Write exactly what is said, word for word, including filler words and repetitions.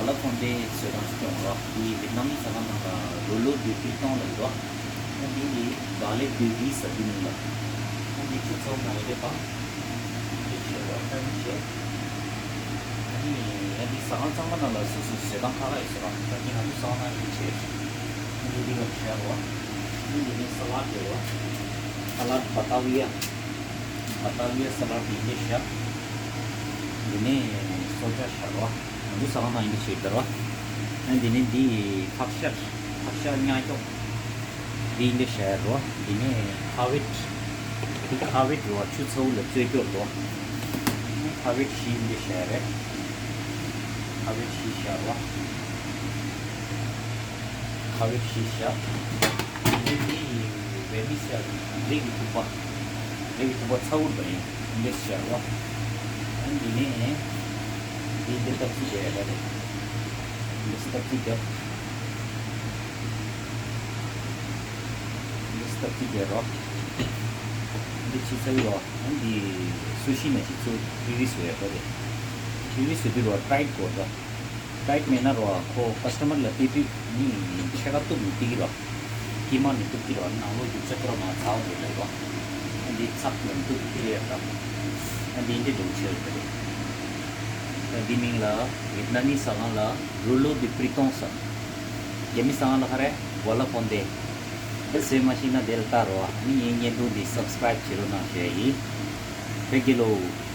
ལ་ཁོང་དེ་བཟོས་སྟངས་སུ་སྐྱོང་རོགས། འདི་བེད་ནམ་མི་ཟ་ཁང་ནང་ལ་རོ་ལོ་དུ་པི་ཏོང་ལ་ཡོད་རོགས། ཨ་འདི་གི་ག་ལེ་དུ་བི་ཟ་འདི་མིང་ལ། ཨ་འདི་ཆུ་ཚོད་ནང་ཡོད་རེད་པ། འདི་བྱས་རོགས་ཨ་འདི་བྱས། ཨ་ནི་ཨ་འདི་ཟ་ཁང་ཚང་མ་ནང་ལ་སོ་སོའི་བཟོས་སྟངས་ཁ་ཁ་ཡོད་ཟེར་རོགས། ཨ་འདི་ང་ཚོ་ཟ་ཁང་ནང་ཡོད་བྱས། ཨ་འདི་འདི་ག་བྱས་རོགས། ཨ་འདི་ནི་ས་ལད་ཡོད་རོགས། ས་ལད་བ་ཏ་བི་ཡ། བ་ཏ་བི་ཡ་ས་ལད་ཡིན་གྱི་ཤག་འདི་ནས་སོ་ཇ་ཤག་རོགས། ང་ཚོ་ཟ་ཁང་ནང་ཡིན་གྱི་ཤེས་དར་བ། ཨ་འདི་ནས་འདི་ཁ་ཤ། ཁ་ཤ་ཉག་སྐྱོག་འདི་ཡིན་གྱི་ཤག་རོགས། འདི་ནས་ཁ་བེད། འདི་ཁ་བེད་རོགས། ཆུ་ཚ་བོ་ལ་བཙོས་སྐྱོར་རོགས། ཁ་བེད་བཞི་ཡིན་གྱི་ཤག་རེད། ཁ་བེད་བཞི་ཤག་རོགས། ཁ་བེད་བཞི་ཤག་འདི་འདི་ཡིན་བེ་མི་སེལ། རིགས་ཀྱི་ཐུག་པ། རིགས་ཀྱི་ཐུག་པ་ཚ་བོ་འདྲ་ཡིན་འདི་ཤར་བ། ཨ་འདི་ནས་འདི་འདི་སྟབས་ཅིག་རེད་རེད། འདི་སྟབས་ཅིག་རྒྱབ། འདི་སྟབས་ཅིག་རྒྱབ་རོགས། འདི་ཕྱི་ཚ་བོ་རོགས། ཨ་འདི་སུ་ཤི་ན་ཅིག་ཚུར་ཕི་རི་སུ་ཡ་རེད། ཕི་རི་སུ་དུས་རོགས་ཀྲའི་གོ་རོགས། ཀྲའིད་མེད་ན་རོ་ཁོ་ཀ་སི་ཊ་མར་ལ་སྟེར་དུས་ནི་ཕྱེད་ཀ་གཏུབ་ནས་སྟེར་གི་རོ། དཀྱིལ་མ་ནས་གཏུབ་ཀྱི་རོ། ནང་ལོགས་རྒྱུ་ཆ་ཁོ་རང་མ་ཚ་བ་རེད་ལ་རོ། ཨ་འདི་ཚགས་ནས་གཏུབ་ཀྱི་རེད་ད། ཨ་འདི་འདི་འདྲ་བོ་བྱས་ཡོད་པ་རེད། ད་འདི་མིང་ལ་ཝེད་ནམ་མི་ཟ་ཁང་ལ་རུ་ལོ་དི་པི་རི་ཏོང་ཟེར། རྒྱ་མི་ཟ་ཁང་ལ་ག་རེ་གོ་ལ་ཕོན་ཏེ། ཨེ་ཟེར་མ་ཤེས་ན་དེ་ལ་ལྟ་རོ། ཨ་ནི་ངའི་བརྙན་ཐུང་འདི་སབ་སི་ཀ་རའིབ་བྱེད་རོགས་གནང་ཞུ་ཡ་ཡིན། བོད་རྒྱལ་ལོ།